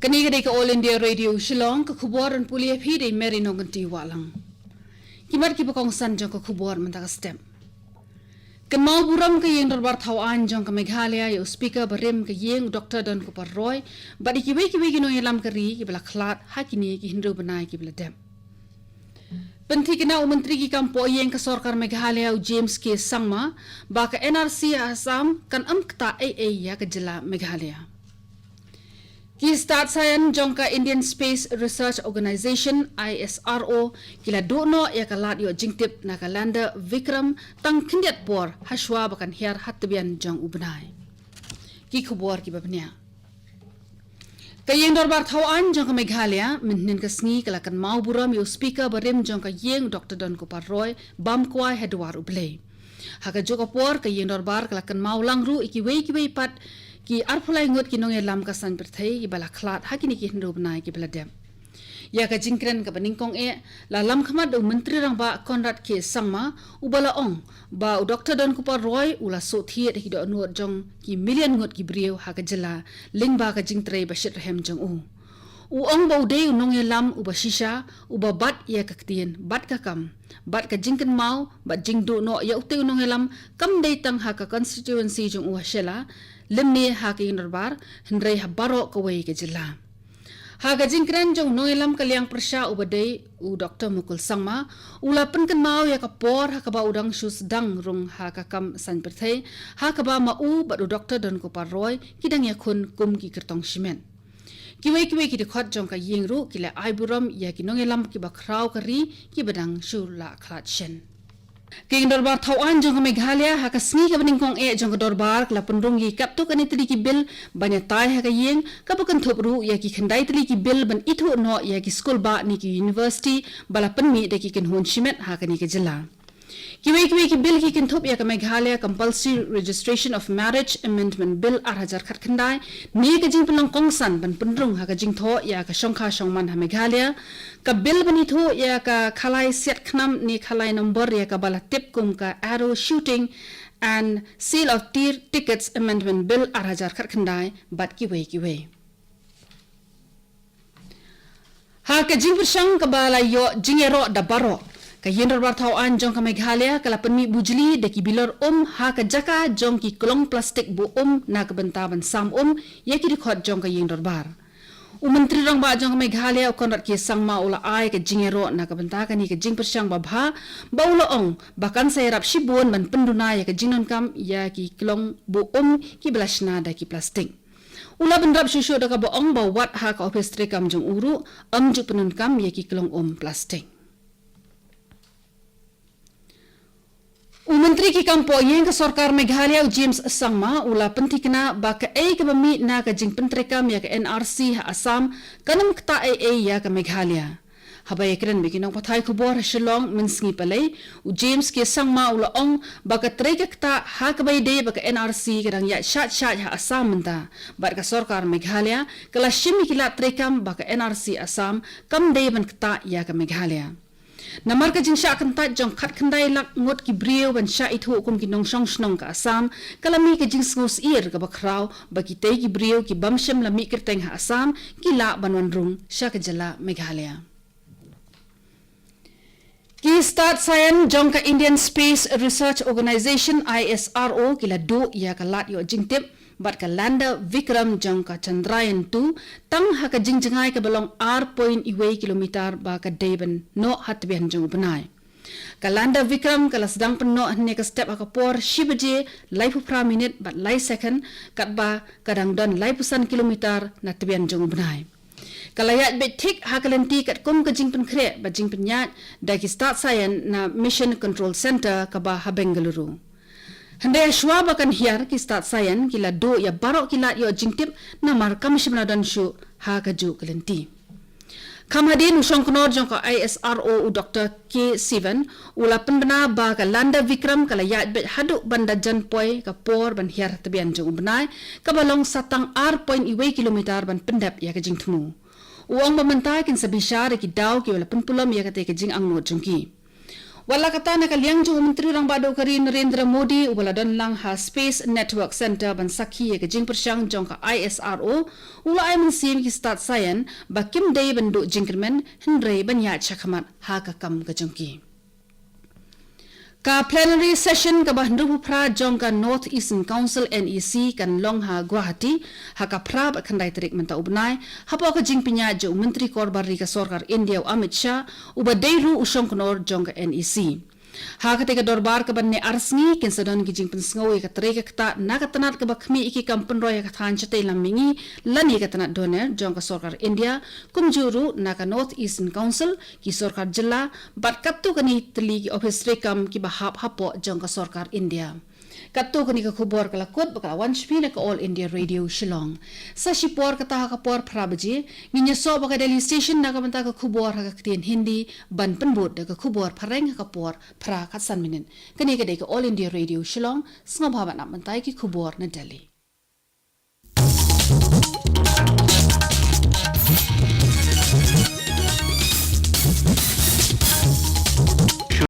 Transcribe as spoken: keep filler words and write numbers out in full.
Kane ka dei ka All India Radio Shillong, ka khubor ban pule ïa phi da i Mary Nongkynti Wahlang. Ki mat kiba kongsan jong ka khubor mynta ka step. Kynmaw burom ka ïing dorbar thaw aiñ jong ka Meghalaya ïa u Speaker barim ka ïing, u Doktor Donkupar Roy, bad ïa kiwei kiwei ki nongïalam ka ri kiba la khlad ha kine ki hynriew bnai kiba la dep. Pynthikna u Myntri ki kam poh ïing ka sorkar Meghalaya, u James K Sangma, ba ka N R C ha Assam kan ym ktah ei ei ïa ka jylla Meghalaya. Ki stad saian jong ka Indian Space Research Organisation, I S R O, ki la duh noh ïa ka lad ïoh jingtip na ka lander Vikram tang khyndiat por hashwa ba kan hiar ha tbian jong u bnai. Ki khubor kiba bniah. Ka ïing dorbar thaw aiñ jong ka Meghalaya mynhynnin ka sngi ka la kynmaw burom ïa u Speaker barim jong ka ïing, Doktor Donkupar Roy, bam kwai ha dwar U Blei. Ha kajuh ka por, ka ïing dorbar ka la kynmaw lang ruh ïa kiwei kiwei pat ki arphew lai ngut ki nongïalam ka saiñ pyrthei kiba la khlad ha kine ki hynriew bnai kiba la dep. Ïa ka jingkren kaba nyngkong eh la lam khmat da u Myntri Rangbah Conrad K Sangma, uba la ong ba u Doktor Donkupar Roy u la shu thied da ki dohnud jong ki million ngut ki briew ha ka jylla lyngba ka jingtrei ba shitrhem jong u. U ong ba u dei u nongïalam uba shisha, uba bat ïa ka ktien bad ka kam, bad ka jingkynmaw bad jingduh noh ïa utei u nongïalam kam dei tang ha ka constituency jong u ha Shella, lymne ha ka ïing dorbar, hynrei ha baroh kawei ka jylla. Ha ka jingkren jong u nongïalam ka liang pyrshah uba dei u Doktor Mukul Sangma, u la pynkynmaw ïa ka por ha kaba u dang shu sdang rung ha ka kam saiñ pyrthei, ha kaba ma u bad u Doktor Donkupar Roy ki dang ïakhun kum ki kyrtong shimet. Kiwei kiwei ki dkhot jong ka ïing ruh ki la ai burom ïa ki nongïalam kiba khraw ka ri kiba dang shu la khlad shen. Ka ïing dorbar thaw aiñ jong ka Meghalaya ha ka sngi kaba nyngkong eh jong ka dorbar ka la pynrung ïa ki katto katne tylli ki bill ban ïatai ha ka ïing, kaba kynthup ruh ïa ki khyndai tylli ki bill ban ithuh noh ïa ki skul bah ne ki university ba la pynmih da ki kynhun shimet ha kane ka jylla. Kiwei kiwei ki bill ki kynthup ïa ka Meghalaya Compulsory Registration of Marriage Amendment Bill ar hajar khatkhyndai, ne ka jingpynlong kongsan ban pynrung ha ka jingthoh ïa ka shongkha shongman ha Meghalaya, ka bill ban ithuh ïa ka khalai siat khnam ne khalai nombor ïa kaba la tip kum ka Arrow Shooting and Sale of Tir-, Tickets Amendment Bill ar hajar khatkhyndai bad kiwei kiwei. Ha ka jingpyrshang kaba la ïoh jingïaroh da baroh, ka ïing dorbar thaw aiñ jong ka Meghalaya ka la pynmih bujli da ki bilor um ha ka jaka jong ki klong plastik buh um na ka bynta ban sam um ïa ki dkhot jong ka ïing dorbar. U Myntri Rangbah jong ka Meghalaya, u Conrad K Sangma, u la ai ka jingïaroh na ka bynta kane ka jingpyrshang babha, ba u la ong ba kan sa ïarap shibun ban pynduna ïa ka jingdonkam ïa ki klong buh um kiba la shna da ki plastik. U la bynrap shuh shuh da kaba ong ba wat ha ka ophis treikam jong u ruh ym ju pyndonkam ïa ki klong um plastik. U Myntri ki kam poh ïing ka sorkar Meghalaya, u James Sangma, u la pynthikna ba kaei kaba mih na ka jingpyntreikam ïa ka N R C ha Assam kan ym ktah ei ei ïa ka Meghalaya. Haba ïakren bad ki nongpathai khubor ha Shillong mynsngi palei, u James K Sangma u la ong ba ka trei ka ktah ha kaba ïadei bad ka N R C ka dang ïaid shait shait ha Assam mynta, bad ka sorkar Meghalaya ka la shim ïa ki lad treikam ba ka N R C Assam kam dei ban ktah ïa ka Meghalaya. Namar ka jingshah kyntait jong khatkhyndai lak ngut ki briew ban shah ithuh kum ki nongshong shnong ka Assam, ka la mih ka jingsngewsyier kaba khraw ba kitei ki briew ki bym shym la mih kyrteng ha Assam ki lah ban wan rung sha ka jylla Meghalaya. Ki stad saian jong ka Indian Space Research Organisation, I S R O, ki la duh ïa ka lad ïoh jingtip bad ka lander Vikram jong ka Chandrayaan two tang ha ka jingjngai kaba long ar point wei kilometer ba ka dei ban noh ha tbian jong u bnai. Ka lander Vikram ka la sdang pynnoh hynne ka step ha ka por shi baje laiphew phra minit bad lai second, katba ka dang don laiphew san kilometer na tbian jong u bnai. Ka la ïaid beit thik ha ka lynti katkum ka jingpynkhreh bad jingpynïaid da ki stad saian na Mission Control Centre kaba ha Bengaluru. Hynrei shuwa ba kan hiar, ki stad saian ki la duh ïa baroh ki lad ïoh jingtip namar kam shym la don shuh ha kajuh ka lynti. Kham hadien, u shongknor jong ka I S R O, u Doktor K Sivan, u la pynbna ba ka lander Vikram ka la ïaid beit haduh ban da jan poi ka por ban hiar ha tbian jong u bnai, kaba long sa tang ar point wei kilometer ban pyndep ïa ka jingthmu. U ong ba mynta kin sa bishar ïa ki daw kiba la pynpulom ïa katei ka jingangnud jong ki. Wat la katta, na ka liang jong u Myntri Rangbah Duh ka ri Narendra Modi uba la don lang ha Space Network Centre ban sakhi ïa ka jingpyrshang jong ka I S R O, u la ai mynsiem ïa ki stad saian ba kim dei ban duh jingkyrmen hynrei ban ïaid shakhmat ha ka kam ka jong ki. Ka plenary session kaba hynriewphew phra jong ka North Eastern Council, N E C, kan long ha Guwahati ha ka phra bad khyndai tarik mynta u bnai, hapoh ka jingpynïaid jong u Myntri Korbar Ri ka Sorkar India, u Amit Shah, uba dei ruh u shongknor jong ka N E C. Ha katei ka dorbar kaban ne ar sngi, kin sa don ki jingpynsngew ïa ka trei ka ktah na ka tnat kaba khmih ïa ki kam pynroi ha ka thaiñ shatei lam mihngi lane ka tnat DoNER jong ka Sorkar India, kumjuh ruh na ka North Eastern Council, ki sorkar jylla bad katto katne tylli ki ophis treikam kiba hap hapoh jong ka Sorkar India. Katto katne ka khubor ka la kut bad ka la wan sha phi na ka All India Radio Shillong. Sa shipor kata ha ka por phra baje, ngin ïasoh bad ka Delhi Station na ka bynta ka khubor ha ka ktien Hindi, ban pynbud da ka khubor phareng ha ka por phra khatsan minit. Kane ka dei ka All India Radio Shillong, sngewbha ban ap mynta ïa ki khubor na Delhi.